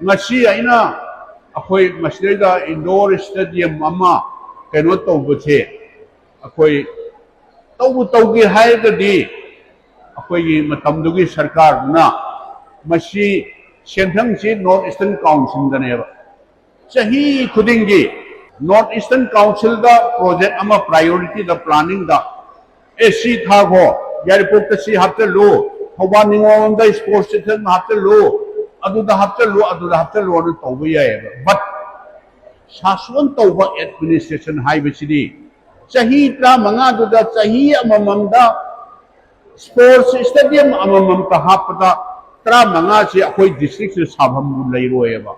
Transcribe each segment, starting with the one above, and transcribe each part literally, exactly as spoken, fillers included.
ꯉꯁꯤ ꯑꯩꯅ ꯑꯩꯈꯣꯏ ꯃꯁꯤꯗꯩꯗ indoor stadium ꯑꯃ ꯀꯩꯅꯣ ꯇꯧꯕꯁꯦ, ꯑꯩꯈꯣꯏ ꯇꯧꯕ ꯇꯧꯒꯦ ꯍꯥꯏꯔꯒꯗꯤ ꯑꯩꯈꯣꯏꯒꯤ ꯃꯇꯝꯗꯨꯒꯤ ꯁꯔꯀꯥꯔꯗꯨꯅ ꯃꯁꯤ ꯁꯦꯟꯊꯪꯁꯤ North Eastern Councilꯗꯅꯦꯕ꯫ ꯆꯍꯤ ꯈꯨꯗꯤꯡꯒꯤ North Eastern Councilꯗ project ꯑꯃ priorityꯗ, planningꯗ, ꯑꯦ, ꯁꯤ ꯊꯥꯈꯣ, ꯌꯥꯏꯔꯤꯄꯣꯛꯇ ꯁꯤ ꯍꯥꯞꯆꯜꯂꯨ, ꯊꯧꯕꯥꯜ ꯅꯤꯉꯣꯜꯗ sports stadium ꯍꯥꯞꯆꯜꯂꯨ, ꯑꯗꯨꯗ ꯍꯥꯞꯆꯜꯂꯨ, ꯑꯗꯨꯗ ꯍꯥꯞꯆꯜꯂꯨ ꯑꯗꯨ ꯇꯧꯕ ꯌꯥꯏꯑꯕ꯫ But ꯁꯥꯁꯣꯟ ꯇꯧꯕ administration ꯍꯥꯏꯕꯁꯤꯗꯤ ꯆꯍꯤ ꯇꯔꯥꯃꯉꯥꯗꯨꯗ ꯆꯍꯤ ꯑꯃꯃꯝꯗ sports stadium ꯑꯃꯃꯝꯇ ꯍꯥꯞꯄꯗ ꯇꯔꯥꯃꯉꯥꯁꯤ ꯑꯩꯈꯣꯏ districtꯁꯤꯗ ꯁꯥꯐꯝꯕꯨ ꯂꯩꯔꯣꯏꯑꯕ꯫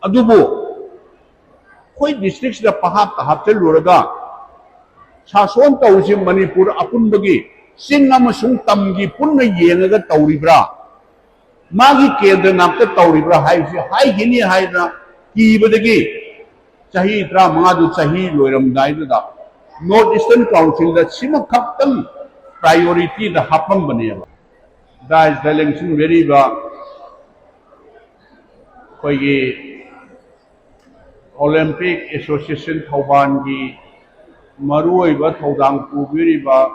ꯑꯗꯨꯕꯨ ꯑꯩꯈꯣꯏ districtꯁꯤꯗ ꯄꯍꯥꯞꯇ ꯍꯥꯞꯆꯤꯜꯂꯨꯔꯒ ꯁꯥꯁꯣꯟ ꯇꯧꯔꯤꯁꯤ ꯃꯅꯤꯄꯨꯔ ꯑꯄꯨꯟꯕꯒꯤ ꯆꯤꯡ ꯑꯃꯁꯨꯡ ꯇꯝꯒꯤ ꯄꯨꯟꯅ ꯌꯦꯡꯉꯒ ꯇꯧꯔꯤꯕ꯭ꯔꯥ, ꯃꯥꯒꯤ ꯀꯦꯟꯗ꯭ꯔ ꯉꯥꯛꯇ ꯇꯧꯔꯤꯕ꯭ꯔꯥ ꯍꯥꯏꯕꯁꯤ ꯍꯥꯏꯈꯤꯅꯤ ꯍꯥꯏꯗꯅ ꯀꯤꯕꯗꯒꯤ ꯆꯍꯤ ꯇꯔꯥꯃꯉꯥꯗꯨ ꯆꯍꯤ ꯂꯣꯏꯔꯝꯗꯥꯏꯗꯨꯗ North Eastern Councilꯗ ꯁꯤꯃꯈꯛꯇꯪ priorityꯗ ꯍꯥꯞꯄꯝꯕꯅꯦꯕ꯫ Daisꯗ ꯂꯦꯡꯁꯤꯟꯕꯤꯔꯤꯕ ꯑꯩꯈꯣꯏꯒꯤ Olympic Association ꯊꯧꯕꯥꯜꯒꯤ ꯃꯔꯨꯑꯣꯏꯕ ꯊꯧꯗꯥꯡ ꯄꯨꯕꯤꯔꯤꯕ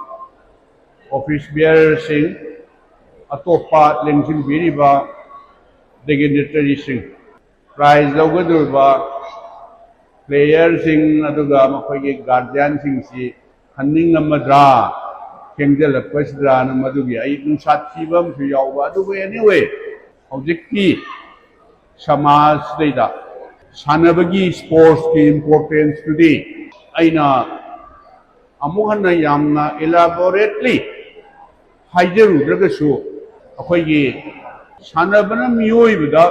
office bearerꯁꯤꯡ, ꯑꯇꯣꯞꯄ ꯂꯦꯡꯁꯤꯟꯕꯤꯔꯤꯕ dignitaryꯁꯤꯡ, prize ꯂꯧꯒꯗꯧꯔꯤꯕ playerꯁꯤꯡ ꯑꯗꯨꯒ ꯃꯈꯣꯏꯒꯤ guardianꯁꯤꯡꯁꯤ ꯈꯟꯅꯤꯡꯉꯝꯃꯗ꯭ꯔꯥ, ꯊꯦꯡꯖꯤꯜꯂꯛꯄꯁꯤꯗ꯭ꯔꯥꯅ ꯃꯗꯨꯒꯤ ꯑꯩ ꯅꯨꯡꯁꯥ ꯊꯤꯕ ꯑꯃꯁꯨ ꯌꯥꯎꯕ꯫ ꯑꯗꯨꯕꯨ anyway, ꯍꯧꯖꯤꯛꯀꯤ ꯁꯃꯥꯖꯁꯤꯗꯩꯗ ꯁꯥꯟꯅꯕꯒꯤ, sportsꯀꯤ importanceꯇꯨꯗꯤ ꯑꯩꯅ ꯑꯃꯨꯛ ꯍꯟꯅ ꯌꯥꯝꯅ elaborately ꯍꯥꯏꯖꯔꯨꯗ꯭ꯔꯒꯁꯨ, ꯑꯩꯈꯣꯏꯒꯤ ꯁꯥꯟꯅꯕꯅ ꯃꯤꯑꯣꯏꯕꯗ,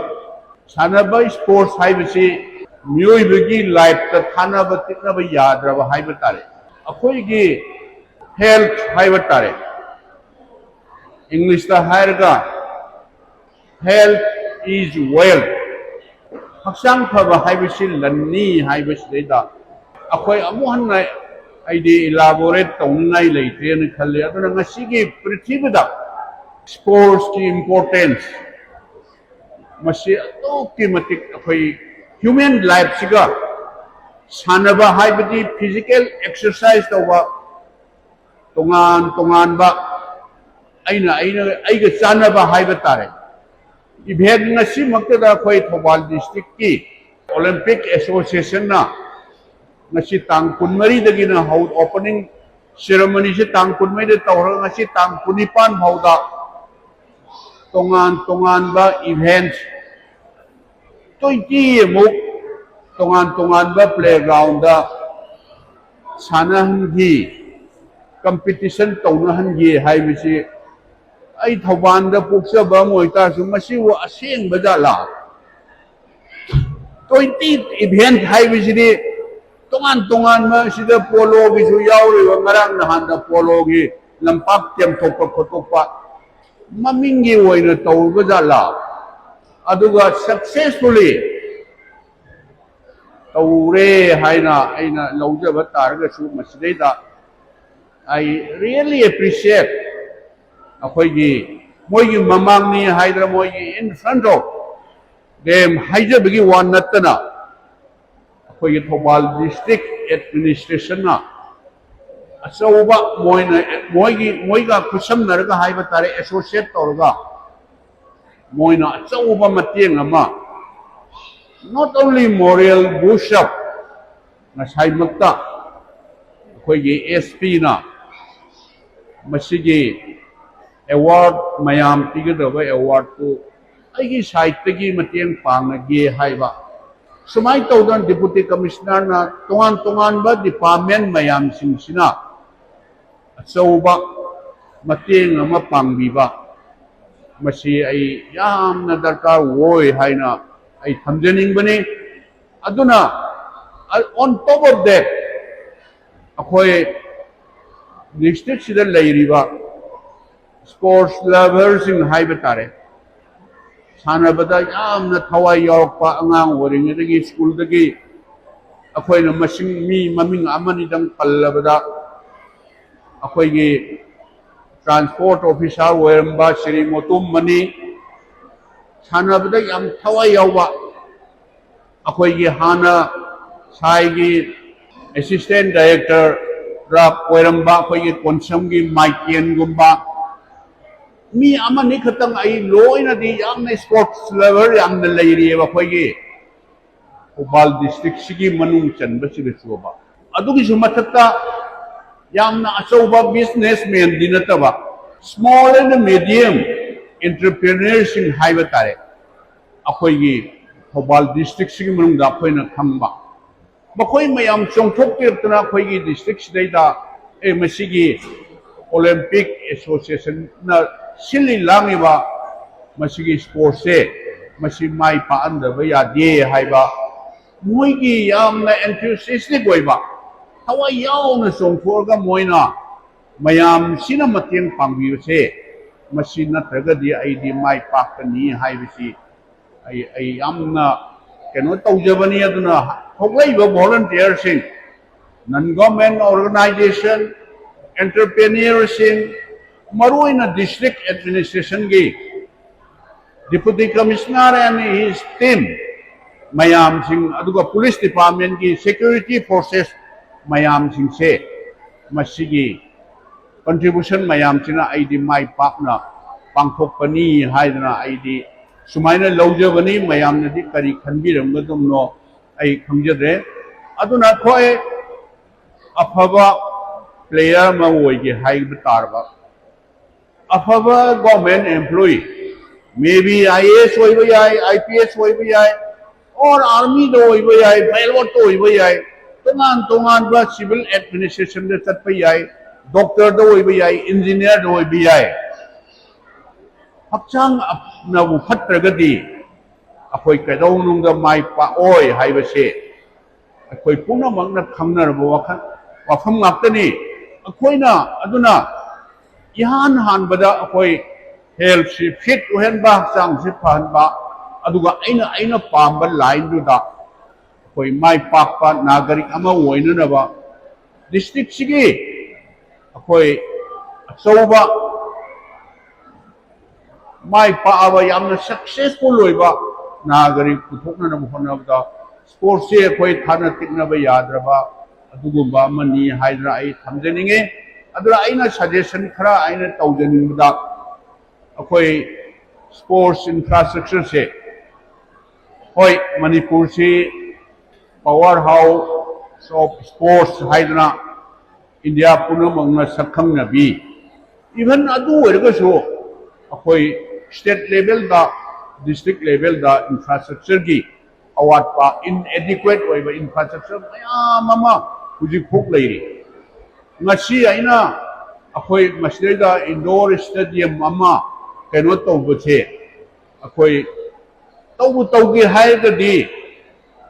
ꯁꯥꯟꯅꯕ, sports ꯍꯥꯏꯕꯁꯤ ꯃꯤꯑꯣꯏꯕꯒꯤ lifeꯇ ꯊꯥꯅꯕ ꯇꯤꯛꯅꯕ ꯌꯥꯗ꯭ꯔꯕ ꯍꯥꯏꯕ ꯇꯥꯔꯦ꯫ ꯑꯩꯈꯣꯏꯒꯤ health ꯍꯥꯏꯕ ꯇꯥꯔꯦ, Englishꯇ ꯍꯥꯏꯔꯒ health is wealth, ꯍꯛꯆꯥꯡ ꯐꯕ ꯍꯥꯏꯕꯁꯤ ꯂꯟꯅꯤ ꯍꯥꯏꯕꯁꯤꯗꯩꯗ ꯑꯩꯈꯣꯏ ꯑꯃꯨꯛ ꯍꯟꯅ ꯑꯩꯗꯤ elaborate ꯇꯧꯅꯤꯡꯉꯥꯏ ꯂꯩꯇ꯭ꯔꯦꯅ ꯈꯜꯂꯤ꯫ ꯑꯗꯨꯅ ꯉꯁꯤꯒꯤ ꯄ꯭ꯔꯤꯊꯤꯕꯤꯗ sportsꯀꯤ importance ꯃꯁꯤ ꯑꯗꯨꯛꯀꯤ ꯃꯇꯤꯛ ꯑꯩꯈꯣꯏ human lifeꯁꯤꯒ ꯁꯥꯟꯅꯕ ꯍꯥꯏꯕꯗꯤ physical exercise ꯇꯧꯕ, ꯇꯣꯉꯥꯟ ꯇꯣꯉꯥꯟꯕ ꯑꯩꯅ ꯑꯩꯅ ꯑꯩꯒ ꯆꯥꯟꯅꯕ ꯍꯥꯏꯕ ꯇꯥꯔꯦ꯫ Event ꯉꯁꯤꯃꯛꯇꯗ ꯑꯩꯈꯣꯏ ꯊꯧꯕꯥꯜ districtꯀꯤ Olympic Associationꯅ ꯉꯁꯤ ꯇꯥꯡ ꯀꯨꯟꯃꯔꯤꯗꯒꯤꯅ ꯍꯧ opening ceremonyꯁꯤ ꯇꯥꯡ ꯀꯨꯟꯃꯔꯤꯗ ꯇꯧꯔꯒ ꯉꯁꯤ ꯇꯥꯡ ꯀꯨꯟꯅꯤꯄꯥꯟ ꯐꯥꯎꯗ ꯇꯣꯉꯥꯟ ꯇꯣꯉꯥꯟꯕ event twenty ꯑꯃꯨꯛ ꯇꯣꯉꯥꯟ ꯇꯣꯉꯥꯟꯕ playgroundꯗ ꯁꯥꯟꯅꯍꯟꯈꯤ, competition ꯇꯧꯅꯍꯟꯈꯤ ꯍꯥꯏꯕꯁꯤ ꯑꯩ ꯊꯧꯕꯥꯜꯗ ꯄꯣꯛꯆꯕ ꯑꯃ ꯑꯣꯏꯇꯥꯔꯁꯨ ꯃꯁꯤꯕꯨ ꯑꯁꯦꯡꯕ ꯖꯥꯠꯂꯥ? Twenty event ꯍꯥꯏꯕꯁꯤꯗꯤ ꯇꯣꯉꯥꯟ ꯇꯣꯉꯥꯟꯕ ꯁꯤꯗ poloꯒꯤꯁꯨ ꯌꯥꯎꯔꯤꯕ, ꯉꯔꯥꯡ ꯅꯍꯥꯟꯗ poloꯒꯤ ꯂꯝꯄꯥꯛ ꯇꯦꯝꯊꯣꯛꯄ ꯈꯣꯠꯇꯣꯛꯄ ꯃꯃꯤꯡꯒꯤ ꯑꯣꯏꯅ ꯇꯧꯔꯨꯕ ꯖꯥꯠꯂꯥ? ꯑꯗꯨꯒ successfully ꯇꯧꯔꯦ ꯍꯥꯏꯅ ꯑꯩꯅ ꯂꯧꯖꯕ ꯇꯥꯔꯒꯁꯨ ꯃꯁꯤꯗꯩꯗ I really appreciate ꯑꯩꯈꯣꯏꯒꯤ ꯃꯣꯏꯒꯤ ꯃꯃꯥꯡꯅꯤ ꯍꯥꯏꯗꯅ ꯃꯣꯏꯒꯤ in front of them ꯍꯥꯏꯖꯕꯒꯤ ꯋꯥ ꯅꯠꯇꯅ ꯑꯩꯈꯣꯏꯒꯤ ꯊꯧꯕꯥꯜ district administrationꯅ ꯑꯆꯧꯕ ꯃꯣꯏꯅ ꯃꯣꯏꯒꯤ ꯃꯣꯏꯒ ꯈꯨꯠꯁꯝꯅꯔꯒ ꯍꯥꯏꯕ ꯇꯥꯔꯦ, associate ꯇꯧꯔꯒ ꯃꯣꯏꯅ ꯑꯆꯧꯕ ꯃꯇꯦꯡ ꯑꯃ not only moral boost up ꯉꯁꯥꯏꯃꯛꯇ ꯑꯩꯈꯣꯏꯒꯤ S Pꯅ ꯃꯁꯤꯒꯤ award ꯃꯌꯥꯝ ꯄꯤꯒꯗꯕ awardꯇꯨ ꯑꯩꯒꯤ sideꯇꯒꯤ ꯃꯇꯦꯡ ꯄꯥꯡꯅꯒꯦ ꯍꯥꯏꯕ ꯁꯨꯃꯥꯏꯅ ꯇꯧꯗꯅ Deputy Commissionerꯅ ꯇꯣꯉꯥꯟ ꯇꯣꯉꯥꯟꯕ department ꯃꯌꯥꯝꯁꯤꯡꯁꯤꯅ ꯑꯆꯧꯕ ꯃꯇꯦꯡ ꯑꯃ ꯄꯥꯡꯕꯤꯕ ꯃꯁꯤ ꯑꯩ ꯌꯥꯝꯅ ꯗꯔꯀꯥꯔ ꯑꯣꯏ ꯍꯥꯏꯅ ꯑꯩ ꯊꯝꯖꯅꯤꯡꯕꯅꯤ꯫ ꯑꯗꯨꯅ on top of that ꯑꯩꯈꯣꯏ districtꯁꯤꯗ ꯂꯩꯔꯤꯕ sports loverꯁꯤꯡ ꯍꯥꯏꯕ ꯇꯥꯔꯦ, ꯁꯥꯟꯅꯕꯗ ꯌꯥꯝꯅ ꯊꯋꯥꯏ ꯌꯥꯎꯔꯛꯄ ꯑꯉꯥꯡ ꯑꯣꯏꯔꯤꯉꯩꯗꯒꯤ schoolꯗꯒꯤ ꯑꯩꯈꯣꯏꯅ ꯃꯁꯤꯡ ꯃꯤ ꯃꯃꯤꯡ ꯑꯃꯅꯤꯗꯪ ꯄꯜꯂꯕꯗ ꯑꯩꯈꯣꯏꯒꯤ transport officer ꯑꯣꯏꯔꯝꯕ ꯁ꯭ꯔꯤ ꯃꯣꯇꯨꯝ ꯃꯅꯤ, ꯁꯥꯟꯅꯕꯗ ꯌꯥꯝ ꯊꯋꯥꯏ ꯌꯥꯎꯕ, ꯑꯩꯈꯣꯏꯒꯤ ꯍꯥꯟꯅ ꯁꯥꯏꯒꯤ ꯑꯦꯁꯤꯁꯇꯦꯟ ꯗꯥꯏꯔꯦꯛꯇꯔ ꯑꯣꯏꯔꯝꯕ ꯑꯩꯈꯣꯏꯒꯤ ꯀꯣꯟꯁꯝꯒꯤ ꯃꯥꯏꯀꯦꯟꯒꯨꯝꯕ ꯃꯤ ꯑꯃꯅꯤ ꯈꯛꯇꯪ, ꯑꯩ ꯂꯣꯏꯅꯗꯤ ꯌꯥꯝꯅ ꯁ꯭ꯄꯣꯔꯠꯁ ꯂꯚꯔ ꯌꯥꯝꯅ ꯂꯩꯔꯤꯑꯕ ꯑꯩꯈꯣꯏꯒꯤ ꯊꯧꯕꯥꯜ ꯗꯤꯁꯇ꯭ꯔꯤꯛꯁꯤꯒꯤ ꯃꯅꯨꯡ ꯆꯟꯕꯁꯤꯗꯁꯨꯕ꯫ ꯑꯗꯨꯒꯤꯁꯨ ꯃꯊꯛꯇ ꯌꯥꯝꯅ ꯑꯆꯧꯕ ꯕꯤꯖꯤꯅꯦꯁꯃꯦꯟꯗꯤ ꯅꯠꯇꯕ, ꯁ꯭ꯃꯣꯜ ꯑꯦꯟ ꯃꯤꯗꯤꯌꯝ ꯑꯦꯟꯇꯔꯄ꯭ꯔꯦꯅꯔꯁꯤꯡ ꯍꯥꯏꯕ ꯇꯥꯔꯦ, ꯑꯩꯈꯣꯏꯒꯤ ꯊꯧꯕꯥꯜ ꯗꯤꯁꯇ꯭ꯔꯤꯛꯁꯤꯒꯤ ꯃꯅꯨꯡꯗ ꯑꯩꯈꯣꯏꯅ ꯈꯪꯕ, ꯃꯈꯣꯏ ꯃꯌꯥꯝ ꯆꯣꯡꯊꯣꯛꯄꯤꯔꯛꯇꯅ ꯑꯩꯈꯣꯏꯒꯤ ꯗꯤꯁꯇ꯭ꯔꯤꯛꯁꯤꯗꯩꯗ, ꯑꯦ, ꯃꯁꯤꯒꯤ ꯑꯣꯂꯦꯝꯄꯤꯛ ꯑꯦꯁꯣꯁꯤꯌꯦꯁꯟꯅ ꯁꯤꯜꯂꯤ ꯂꯥꯡꯉꯤꯕ ꯃꯁꯤꯒꯤ ꯁ꯭ꯄꯣꯔꯠꯁꯦ, ꯃꯁꯤ ꯃꯥꯏ ꯄꯥꯛꯍꯟꯗꯕ ꯌꯥꯗꯦ ꯍꯥꯏꯕ ꯃꯣꯏꯒꯤ ꯌꯥꯝꯅ ꯑꯦꯟꯊ꯭ꯌꯨꯁꯤꯌꯥꯁꯇꯤꯛ ꯑꯣꯏꯕ, ꯊꯋꯥꯏ ꯌꯥꯎꯅ ꯆꯣꯡꯊꯣꯛꯑꯒ ꯃꯣꯏꯅ ꯃꯌꯥꯝꯁꯤꯅ ꯃꯇꯦꯡ ꯄꯥꯡꯕꯤꯕꯁꯦ, ꯃꯁꯤ ꯅꯠꯇ꯭ꯔꯒꯗꯤ ꯑꯩꯗꯤ ꯃꯥꯏ ꯄꯥꯛꯀꯅꯤ ꯍꯥꯏꯕꯁꯤ ꯑꯩ, ꯑꯩ ꯌꯥꯝꯅ ꯀꯩꯅꯣ ꯇꯧꯖꯕꯅꯤ꯫ ꯑꯗꯨꯅ ꯊꯣꯛꯂꯛꯏꯕ ꯚꯣꯂꯨꯟꯇꯤꯌꯔꯁꯤꯡ, ꯅꯟ ꯒꯣꯔꯃꯦꯟ ꯑꯣꯔꯒꯅꯥꯏꯖꯦꯁꯟ, ꯑꯦꯟꯇꯔꯄ꯭ꯔꯦꯅꯔꯁꯤꯡ, ꯃꯔꯨꯑꯣꯏꯅ ꯗꯤꯁꯇ꯭ꯔꯤꯛ ꯑꯦꯗꯃꯤꯅꯤꯁꯇ꯭ꯔꯦꯁꯟꯒꯤ deputy commissioner and his team ꯃꯌꯥꯝꯁꯤꯡ, ꯑꯗꯨꯒ ꯄꯨꯂꯤꯁ ꯗꯤꯄꯥꯔꯠꯃꯦꯟꯒꯤ ꯁꯦꯀ꯭ꯌꯨꯔꯤꯇꯤ ꯐꯣꯔꯁꯦꯁ ꯃꯌꯥꯝꯁꯤꯡꯁꯦ, ꯃꯁꯤꯒꯤ ꯀꯟꯇ꯭ꯔꯤꯕ꯭ꯌꯨꯁꯟ ꯃꯌꯥꯝꯁꯤꯅ ꯑꯩꯗꯤ ꯃꯥꯏ ꯄꯥꯛꯅ ꯄꯥꯡꯊꯣꯛꯄꯅꯤ ꯍꯥꯏꯗꯅ ꯑꯩꯗꯤ ꯁꯨꯃꯥꯏꯅ ꯂꯧꯖꯕꯅꯤ꯫ ꯃꯌꯥꯝꯅꯗꯤ ꯀꯔꯤ ꯈꯟꯕꯤꯔꯝꯒꯗꯕꯅꯣ ꯑꯩ ꯈꯪꯖꯗ꯭ꯔꯦ꯫ ꯑꯗꯨꯅ ꯑꯩꯈꯣꯏ ꯑꯐꯕ ꯄ꯭ꯂꯦꯌꯔ ꯑꯃ ꯑꯣꯏꯒꯦ ꯍꯥꯏꯕ ꯇꯥꯔꯕ, ꯑꯐꯕ government employee, May B I A S ꯑꯣꯏꯕ ꯌꯥꯏ, ꯑꯥꯏ ꯄꯤ ꯑꯦꯁ ꯑꯣꯏꯕ ꯌꯥꯏ, ꯑꯣꯔ ꯑꯥꯔꯃꯤꯗ ꯑꯣꯏꯕ ꯌꯥꯏ, ꯄꯥꯏꯂꯣꯠꯇ ꯑꯣꯏꯕ ꯌꯥꯏ, ꯇꯣꯉꯥꯟ ꯇꯣꯉꯥꯟꯕ ꯁꯤꯚꯤꯜ ꯑꯦꯗꯃꯤꯅꯤꯁꯇ꯭ꯔꯦꯁꯟꯗ ꯆꯠꯄ ꯌꯥꯏ, ꯗꯣꯛꯇꯔꯗ ꯑꯣꯏꯕ ꯌꯥꯏ, ꯏꯟꯖꯤꯅꯤꯌꯔꯗ ꯑꯣꯏꯕ ꯌꯥꯏ꯫ ꯍꯛꯆꯥꯡꯅꯕꯨ ꯐꯠꯇ꯭ꯔꯒꯗꯤ ꯑꯩꯈꯣꯏ ꯀꯩꯗꯧꯅꯨꯡꯗ ꯃꯥꯏ ꯄꯥꯛꯑꯣꯏ ꯍꯥꯏꯕꯁꯦ ꯑꯩꯈꯣꯏ ꯄꯨꯝꯅꯃꯛꯅ ꯈꯪꯅꯔꯕ ꯋꯥꯈꯜ, ꯋꯥꯐꯝ ꯉꯥꯛꯇꯅꯤ꯫ ꯑꯩꯈꯣꯏꯅ ꯑꯗꯨꯅ ꯏꯍꯥꯟ ꯍꯥꯟꯕꯗ ꯑꯩꯈꯣꯏ ꯍꯦꯜꯊꯁꯤ ꯐꯤꯠ ꯑꯣꯏꯍꯟꯕ, ꯍꯛꯆꯥꯡꯁꯤ ꯐꯍꯟꯕ, ꯑꯗꯨꯒ ꯑꯩꯅ, ꯑꯩꯅ ꯄꯥꯝꯕ ꯂꯥꯏꯟꯗꯨꯗ ꯑꯩꯈꯣꯏ ꯃꯥꯏ ꯄꯥꯛꯄ ꯅꯥꯒꯔꯤꯛ ꯑꯃ ꯑꯣꯏꯅꯅꯕ ꯗꯤꯁꯇ꯭ꯔꯤꯛꯁꯤꯒꯤ ꯑꯩꯈꯣꯏ ꯑꯆꯧꯕ ꯃꯥꯏ ꯄꯥꯛꯑꯕ, ꯌꯥꯝꯅ ꯁꯛꯁꯦꯁꯐꯨꯜ ꯑꯣꯏꯕ ꯅꯥꯒꯔꯤꯛ ꯄꯨꯊꯣꯛꯅꯅꯕ ꯍꯣꯠꯅꯕꯗ ꯁ꯭ꯄꯣꯔꯠꯁꯁꯦ ꯑꯩꯈꯣꯏ ꯊꯥꯅ ꯇꯤꯛꯅꯕ ꯌꯥꯗ꯭ꯔꯕ ꯑꯗꯨꯒꯨꯝꯕ ꯑꯃꯅꯤ ꯍꯥꯏꯗꯅ ꯑꯩ ꯊꯝꯖꯅꯤꯡꯉꯤ꯫ ꯑꯗꯨꯅ ꯑꯩꯅ ꯁꯖꯦꯁꯟ ꯈꯔ ꯑꯩꯅ ꯇꯧꯖꯅꯤꯡꯕꯗ, ꯑꯩꯈꯣꯏ ꯁ꯭ꯄꯣꯔꯠꯁ ꯏꯟꯐ꯭ꯔꯥꯁ꯭ꯇ꯭ꯔꯛꯆꯔꯁꯦ, ꯍꯣꯏ, ꯃꯅꯤꯄꯨꯔꯁꯤ power house of sports ꯍꯥꯏꯗꯅ ꯏꯟꯗꯤꯌꯥ ꯄꯨꯝꯅꯃꯛꯅ ꯁꯛꯈꯪꯅꯕꯤ, ꯏꯚꯟ ꯑꯗꯨ ꯑꯣꯏꯔꯒꯁꯨ ꯑꯩꯈꯣꯏ ꯁ꯭ꯇꯦꯠ ꯂꯦꯚꯦꯜꯗ, ꯗꯤꯁꯇ꯭ꯔꯤꯛ ꯂꯦꯚꯦꯜꯗ ꯏꯟꯐ꯭ꯔꯥꯁ꯭ꯇ꯭ꯔꯛꯆꯔꯒꯤ ꯑꯋꯥꯠꯄ, ꯏꯟꯑꯦꯗꯤꯀ꯭ꯋꯦꯠ ꯑꯣꯏꯕ ꯏꯟꯐ꯭ꯔꯥꯁ꯭ꯇ꯭ꯔꯛꯆꯔ ꯃꯌꯥꯝ ꯑꯃ ꯍꯧꯖꯤꯛ ꯐꯥꯎ ꯂꯩꯔꯤ꯫ ꯉꯁꯤ ꯑꯩꯅ ꯑꯩꯈꯣꯏ ꯃꯁꯤꯗꯩꯗ ꯏꯟꯗꯣꯔ ꯁ꯭ꯇꯦꯗꯤꯌꯝ ꯑꯃ ꯀꯩꯅꯣ ꯇꯧꯕꯁꯦ, ꯑꯩꯈꯣꯏ ꯇꯧꯕꯨ ꯇꯧꯒꯦ ꯍꯥꯏꯔꯒꯗꯤ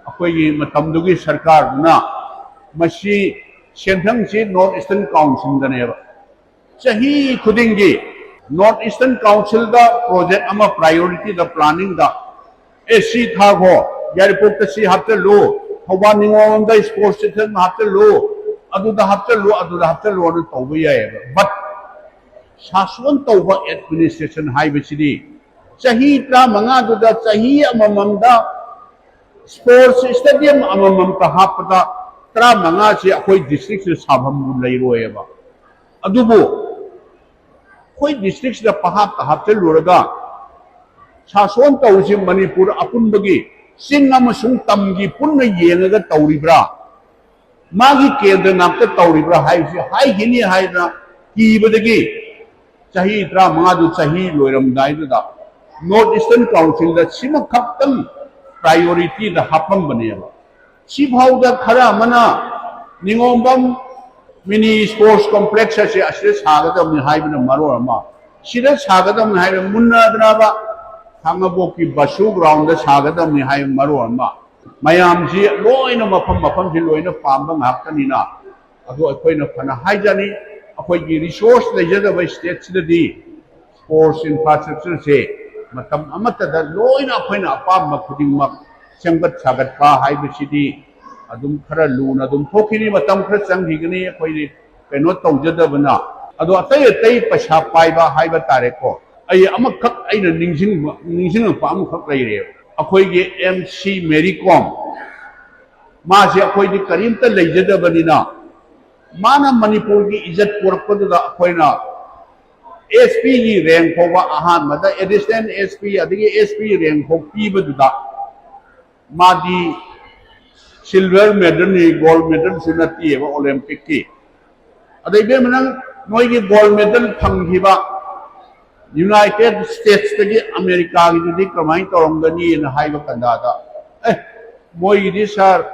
ꯑꯩꯈꯣꯏꯒꯤ ꯃꯇꯝꯗꯨꯒꯤ ꯁꯔꯀꯥꯔꯗꯨꯅ ꯃꯁꯤ ꯁꯦꯟꯊꯪꯁꯤ ꯅꯣꯔꯠ ꯏꯁꯇꯔꯟ ꯀꯥꯎꯟꯁꯤꯜꯗꯅꯦꯕ꯫ ꯆꯍꯤ ꯈꯨꯗꯤꯡꯒꯤ ꯅꯣꯔꯠ ꯏꯁꯇꯔꯟ ꯀꯥꯎꯟꯁꯤꯜꯗ ꯄ꯭ꯔꯣꯖꯦꯛ ꯑꯃ ꯄ꯭ꯔꯥꯏꯌꯣꯔꯤꯇꯤꯗ, ꯄ꯭ꯂꯥꯅꯤꯡꯗ, ꯑꯦ, ꯁꯤ ꯊꯥꯈꯣ, ꯌꯥꯏꯔꯤꯄꯣꯛꯇ ꯁꯤ ꯍꯥꯞꯆꯜꯂꯨ, ꯊꯧꯕꯥꯜ ꯅꯤꯉꯣꯜꯕꯝꯗ ꯁ꯭ꯄꯣꯔꯠꯁ ꯁꯦꯟꯇꯔ ꯑꯃ ꯍꯥꯞꯆꯜꯂꯨ, ꯑꯗꯨꯗ ꯍꯥꯞꯆꯜꯂꯨ, ꯑꯗꯨꯗ ꯍꯥꯞꯆꯜꯂꯨ ꯑꯗꯨ ꯇꯧꯕ ꯌꯥꯏꯑꯕ꯫ But ꯁꯥꯁꯣꯟ ꯇꯧꯕ ꯑꯦꯗꯃꯤꯅꯤꯁꯇ꯭ꯔꯦꯁꯟ ꯍꯥꯏꯕꯁꯤꯗꯤ ꯆꯍꯤ ꯇꯔꯥꯃꯉꯥꯗꯨꯗ ꯆꯍꯤ ꯑꯃꯃꯝꯗ ꯁ꯭ꯄꯣꯔꯠꯁ ꯁ꯭ꯇꯦꯗꯤꯌꯝ ꯑꯃꯃꯝꯇ ꯍꯥꯞꯄꯗ ꯇꯔꯥꯃꯉꯥꯁꯤ ꯑꯩꯈꯣꯏ ꯗꯤꯁꯇ꯭ꯔꯤꯛꯁꯤꯗ ꯁꯥꯐꯝ ꯂꯩꯔꯣꯏꯑꯕ꯫ ꯑꯗꯨꯕꯨ ꯑꯩꯈꯣꯏ ꯗꯤꯁꯇ꯭ꯔꯤꯛꯁꯤꯗ ꯄꯍꯥꯞꯇ ꯍꯥꯞꯆꯤꯜꯂꯨꯔꯒ ꯁꯥꯁꯣꯟ ꯇꯧꯔꯤꯁꯤ ꯃꯅꯤꯄꯨꯔ ꯑꯄꯨꯟꯕꯒꯤ ꯆꯤꯡ ꯑꯃꯁꯨꯡ ꯇꯝꯒꯤ ꯄꯨꯟꯅ ꯌꯦꯡꯉꯒ ꯇꯧꯔꯤꯕ꯭ꯔꯥ, ꯃꯥꯒꯤ ꯀꯦꯟꯗ꯭ꯔ ꯉꯥꯛꯇ ꯇꯧꯔꯤꯕ꯭ꯔꯥ ꯍꯥꯏꯕꯁꯤ ꯍꯥꯏꯈꯤꯅꯤ ꯍꯥꯏꯗꯅ ꯀꯤꯕꯗꯒꯤ ꯆꯍꯤ ꯇꯔꯥꯃꯉꯥꯗꯨ ꯆꯍꯤ ꯂꯣꯏꯔꯝꯗꯥꯏꯗꯨꯗ ꯅꯣꯔꯠ ꯏꯁꯇꯔꯟ ꯀꯥꯎꯟꯁꯤꯜꯗ ꯁꯤꯃꯈꯛꯇꯪ ꯄ꯭ꯔꯥꯏꯌꯣꯔꯤꯇꯤꯗ ꯍꯥꯞꯄꯝꯕꯅꯦꯕ꯫ ꯁꯤꯐꯥꯎꯗ ꯈꯔ ꯑꯃꯅ ꯅꯤꯉꯣꯝꯕꯝ ꯃꯤꯅꯤ ꯁ꯭ꯄꯣꯔꯠꯁ ꯀꯣꯝꯄ꯭ꯂꯦꯛꯁ ꯑꯁꯤ ꯑꯁꯤꯗ ꯁꯥꯒꯗꯕꯅꯤ ꯍꯥꯏꯕꯅ ꯃꯔꯣꯜ ꯑꯃ, ꯁꯤꯗ ꯁꯥꯒꯗꯕꯅꯤ ꯍꯥꯏꯕ ꯃꯨꯟꯅꯗ꯭ꯔꯕ ꯈꯥꯡꯉꯕꯣꯛꯀꯤ ꯕꯁꯨ ꯒ꯭ꯔꯥꯎꯟꯗ ꯁꯥꯒꯗꯕꯅꯤ ꯍꯥꯏꯕ ꯃꯔꯣꯜ ꯑꯃ, ꯃꯌꯥꯝꯁꯤ ꯂꯣꯏꯅ ꯃꯐꯝ ꯃꯐꯝꯁꯤ ꯂꯣꯏꯅ ꯄꯥꯝꯕ ꯉꯥꯛꯇꯅꯤꯅ꯫ ꯑꯗꯣ ꯑꯩꯈꯣꯏꯅ ꯐꯅ ꯍꯥꯏꯖꯅꯤ, ꯑꯩꯈꯣꯏꯒꯤ ꯔꯤꯁꯣꯔꯁ ꯂꯩꯖꯗꯕ ꯁ꯭ꯇꯦꯠꯁꯤꯗꯗꯤ ꯁ꯭ꯄꯣꯔꯠꯁ ꯏꯟꯐ꯭ꯔꯥꯁ꯭ꯇ꯭ꯔꯛꯆꯔꯁꯦ ꯃꯇꯝ ꯑꯃꯠꯇꯗ ꯂꯣꯏꯅ ꯑꯩꯈꯣꯏꯅ ꯑꯄꯥꯝꯕ ꯈꯨꯗꯤꯡꯃꯛ ꯁꯦꯝꯒꯠ ꯁꯥꯒꯠꯄ ꯍꯥꯏꯕꯁꯤꯗꯤ ꯑꯗꯨꯝ ꯈꯔ ꯂꯨꯅ ꯑꯗꯨꯝ ꯊꯣꯛꯈꯤꯅꯤ, ꯃꯇꯝ ꯈꯔ ꯆꯪꯈꯤꯒꯅꯤ꯫ ꯑꯩꯈꯣꯏꯗꯤ ꯀꯩꯅꯣ ꯇꯧꯖꯗꯕꯅ, ꯑꯗꯣ ꯑꯇꯩ ꯑꯇꯩ ꯄꯩꯁꯥ ꯄꯥꯏꯕ ꯍꯥꯏꯕ ꯇꯥꯔꯦꯀꯣ, ꯑꯩ ꯑꯃꯈꯛ ꯑꯩꯅ ꯅꯤꯡꯁꯤꯡꯕ ꯅꯤꯡꯁꯤꯡꯉꯛꯄ ꯑꯃꯈꯛ ꯂꯩꯔꯦ꯫ ꯑꯩꯈꯣꯏꯒꯤ ꯑꯦꯝ ꯁꯤ ꯃꯦꯔꯤ ꯀꯣꯝ, ꯃꯥꯁꯦ ꯑꯩꯈꯣꯏꯗꯤ ꯀꯔꯤꯝꯇ ꯂꯩꯖꯗꯕꯅꯤꯅ, ꯃꯥꯅ ꯃꯅꯤꯄꯨꯔꯒꯤ ꯏꯖꯠ ꯄꯨꯔꯛꯄꯗꯨꯗ ꯑꯩꯈꯣꯏꯅ ꯑꯦꯁ ꯄꯤꯒꯤ ꯔꯦꯡ ꯐꯥꯎꯕ, ꯑꯍꯥꯟꯕꯗ ꯑꯦꯗꯤꯁꯅꯦꯜ ꯑꯦꯁ ꯄꯤ ꯑꯗꯒꯤ ꯑꯦꯁ ꯄꯤ ꯔꯦꯡ ꯐꯥꯎ ꯄꯤꯕꯗꯨꯗ, ꯃꯥꯗꯤ ꯁꯤꯜꯚꯔ ꯃꯦꯗꯜꯅꯤ, ꯒꯣꯜ ꯃꯦꯗꯜꯁꯨ ꯅꯠꯇꯦꯕ ꯑꯣꯂꯦꯝꯄꯤꯛꯀꯤ꯫ ꯑꯗꯩ ꯏꯕꯦꯝꯃ, ꯅꯪ ꯅꯣꯏꯒꯤ ꯒꯣꯜ ꯃꯦꯗꯜ ꯐꯪꯈꯤꯕ ꯌꯨꯅꯥꯏꯇꯦꯠ ꯁ꯭ꯇꯦꯠꯁꯇꯒꯤ ꯑꯃꯦꯔꯤꯀꯥꯒꯤꯗꯨꯗꯤ ꯀꯃꯥꯏꯅ ꯇꯧꯔꯝꯒꯅꯤꯅ ꯍꯥꯏꯕ ꯀꯟꯗꯥꯗ, ꯑꯦ, ꯃꯣꯏꯒꯤꯗꯤ ꯁꯥꯔ,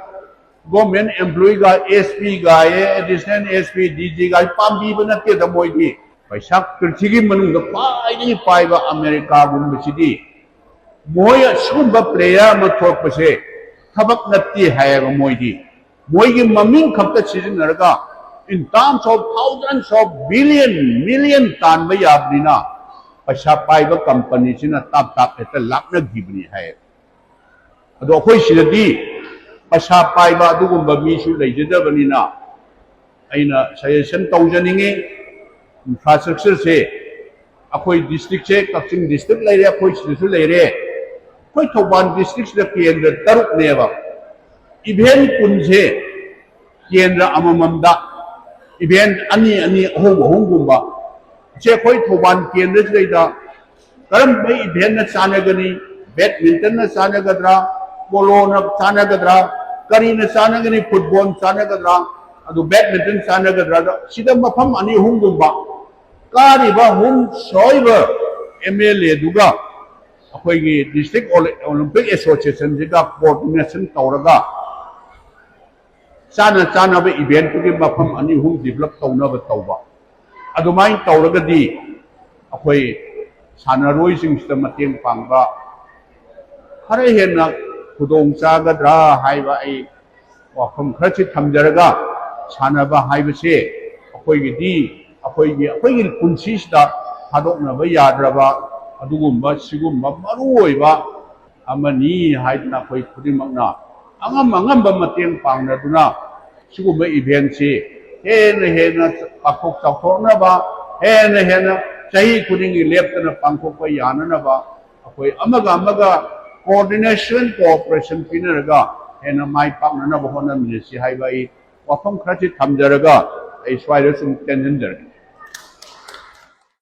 ꯒꯣꯔꯃꯦꯟ ꯑꯦꯝꯄ꯭ꯂꯣꯌꯤꯒ, ꯑꯦꯁ ꯄꯤꯒ, ꯑꯦꯗꯤꯁꯅꯦꯜ ꯑꯦꯁ ꯄꯤ, ꯗꯤ ꯖꯤꯒ ꯄꯥꯝꯕꯤꯕ ꯅꯠꯇꯦꯗ ꯃꯣꯏꯗꯤ꯫ ꯄꯩꯁꯥ ꯄ꯭ꯔꯤꯊꯤꯕꯤ ꯃꯅꯨꯡꯗ ꯈ꯭ꯋꯥꯏꯗꯒꯤ ꯄꯥꯏꯕ ꯑꯃꯦꯔꯤꯀꯥꯒꯨꯝꯕꯁꯤꯗꯤ ꯃꯣꯏ ꯑꯁꯤꯒꯨꯝꯕ ꯄ꯭ꯂꯦꯌꯔ ꯑꯃ ꯊꯣꯛꯄꯁꯦ ꯊꯕꯛ ꯅꯠꯇꯦ ꯍꯥꯏꯌꯦꯕ ꯃꯣꯏꯗꯤ꯫ ꯃꯣꯏꯒꯤ ꯃꯃꯤꯡ ꯈꯛꯇ ꯁꯤꯖꯤꯟꯅꯔꯒ in terms of thousands of billion, million ꯇꯥꯟꯕ ꯌꯥꯕꯅꯤꯅ ꯄꯩꯁꯥ ꯄꯥꯏꯕ ꯀꯝꯄꯅꯤꯁꯤꯅ ꯇꯥꯞ ꯇꯥꯞ ꯍꯦꯛꯇ ꯂꯥꯛꯅꯈꯤꯕꯅꯤ ꯍꯥꯏꯌꯦꯕ꯫ ꯑꯗꯣ ꯑꯩꯈꯣꯏ ꯁꯤꯗꯗꯤ ꯄꯩꯁꯥ ꯄꯥꯏꯕ ꯑꯗꯨꯒꯨꯝꯕ ꯃꯤꯁꯨ ꯂꯩꯖꯗꯕꯅꯤꯅ ꯑꯩꯅ ꯁꯖꯦꯁꯟ ꯇꯧꯖꯅꯤꯡꯉꯤ, ꯏꯟꯐ꯭ꯔꯥꯁ꯭ꯇ꯭ꯔꯛꯆꯔꯁꯦ ꯑꯩꯈꯣꯏ ꯗꯤꯁꯇ꯭ꯔꯤꯛꯁꯦ, ꯀꯛꯆꯤꯡ ꯗꯤꯁꯇ꯭ꯔꯤꯛ ꯂꯩꯔꯦ, ꯑꯩꯈꯣꯏ ꯁꯤꯗꯁꯨ ꯂꯩꯔꯦ, ꯑꯩꯈꯣꯏ ꯊꯧꯕꯥꯜ ꯗꯤꯁꯇ꯭ꯔꯤꯛꯁꯤꯗ ꯀꯦꯟꯗ꯭ꯔ ꯇꯔꯨꯛꯅꯦꯕ꯫ ꯏꯚꯦꯟ ꯀꯨꯟꯁꯦ ꯀꯦꯟꯗ꯭ꯔ ꯑꯃꯃꯝꯗ ꯏꯚꯦꯟ ꯑꯅꯤ ꯑꯅꯤ, ꯑꯍꯨꯝ ꯑꯍꯨꯝꯒꯨꯝꯕ ꯁꯦ ꯑꯩꯈꯣꯏ ꯊꯧꯕꯥꯜ ꯀꯦꯟꯗ꯭ꯔꯁꯤꯗꯩꯗ ꯀꯔꯝꯕ ꯏꯚꯦꯟꯅ ꯆꯥꯟꯅꯒꯅꯤ? ꯕꯦꯗꯃꯤꯟꯇꯟꯅ ꯆꯥꯟꯅꯒꯗ꯭ꯔꯥ? ꯄꯣꯂꯣꯅ ꯆꯥꯟꯅꯒꯗ꯭ꯔꯥ? ꯀꯔꯤꯅ ꯆꯥꯟꯅꯒꯅꯤ? ꯐꯨꯠꯕꯣꯜ ꯆꯥꯟꯅꯒꯗ꯭ꯔꯥ? ꯑꯗꯨ ꯕꯦꯗꯃꯤꯟꯇꯟ ꯆꯥꯟꯅꯒꯗ꯭ꯔꯥ? ꯑꯗꯣ ꯁꯤꯗ ꯃꯐꯝ ꯑꯅꯤ ꯑꯍꯨꯝꯒꯨꯝꯕ ꯀꯥꯔꯤꯕ ꯍꯨꯝ ꯁꯣꯏꯕ ꯑꯦꯝ ꯑꯦꯜ ꯑꯦꯗꯨꯒ ꯑꯩꯈꯣꯏꯒꯤ ꯗꯤꯁꯇ꯭ꯔꯤꯛ ꯑꯣꯂꯤꯝꯄꯤꯛ ꯑꯦꯁꯣꯁꯤꯌꯦꯁꯟꯁꯤꯒ ꯀꯣꯑꯣꯔꯗꯤꯅꯦꯁꯟ ꯇꯧꯔꯒ ꯆꯥꯅ ꯆꯥꯅꯕ ꯏꯚꯦꯟꯠꯇꯨꯒꯤ ꯃꯐꯝ ꯑꯅꯤ ꯑꯍꯨꯝ ꯗꯤꯕꯂꯞ ꯇꯧꯅꯕ ꯇꯧꯕ꯫ ꯑꯗꯨꯃꯥꯏꯅ ꯇꯧꯔꯒꯗꯤ ꯑꯩꯈꯣꯏ ꯁꯥꯟꯅꯔꯣꯏꯁꯤꯡꯁꯤꯗ ꯃꯇꯦꯡ ꯄꯥꯡꯕ ꯈꯔ ꯍꯦꯟꯅ ꯈꯨꯗꯣꯡ ꯆꯥꯒꯗ꯭ꯔꯥ ꯍꯥꯏꯕ ꯑꯩ ꯋꯥꯐꯝ ꯈꯔꯁꯤ ꯊꯝꯖꯔꯒ, ꯁꯥꯟꯅꯕ ꯍꯥꯏꯕꯁꯦ ꯑꯩꯈꯣꯏꯒꯤꯗꯤ, ꯑꯩꯈꯣꯏꯒꯤ, ꯑꯩꯈꯣꯏꯒꯤ ꯄꯨꯟꯁꯤꯁꯤꯗ ꯊꯥꯗꯣꯛꯅꯕ ꯌꯥꯗ꯭ꯔꯕ ꯑꯗꯨꯒꯨꯝꯕ, ꯁꯤꯒꯨꯝꯕ ꯃꯔꯨ ꯑꯣꯏꯕ ꯑꯃꯅꯤ ꯍꯥꯏꯗꯨꯅ ꯑꯩꯈꯣꯏ ꯈꯨꯗꯤꯡꯃꯛꯅ ꯑꯉꯝ ꯑꯉꯝꯕ ꯃꯇꯦꯡ ꯄꯥꯡꯅꯗꯨꯅ ꯁꯤꯒꯨꯝꯕ ꯏꯚꯦꯟꯠꯁꯤ ꯍꯦꯟꯅ ꯍꯦꯟꯅ ꯄꯥꯛꯊꯣꯛ ꯆꯥꯎꯊꯣꯛꯅꯕ, ꯍꯦꯟꯅ ꯍꯦꯟꯅ ꯆꯍꯤ ꯈꯨꯗꯤꯡꯒꯤ ꯂꯦꯞꯇꯅ ꯄꯥꯡꯊꯣꯛꯄ ꯌꯥꯅꯅꯕ ꯑꯩꯈꯣꯏ ꯑꯃꯒ ꯑꯃꯒ coordination, cooperation ꯄꯤꯅꯔꯒ ꯍꯦꯟꯅ ꯃꯥꯏ ꯄꯥꯛꯅꯅꯕ ꯍꯣꯠꯅꯃꯤꯟꯅꯁꯤ ꯍꯥꯏꯕ ꯑꯩ ꯋꯥꯐꯝ ꯈꯔꯁꯤ ꯊꯝꯖꯔꯒ ꯑꯩ ꯁ꯭ꯋꯥꯏꯗ ꯁꯨꯝ ꯇꯦꯟꯁꯤꯟꯖꯔꯒꯦ꯫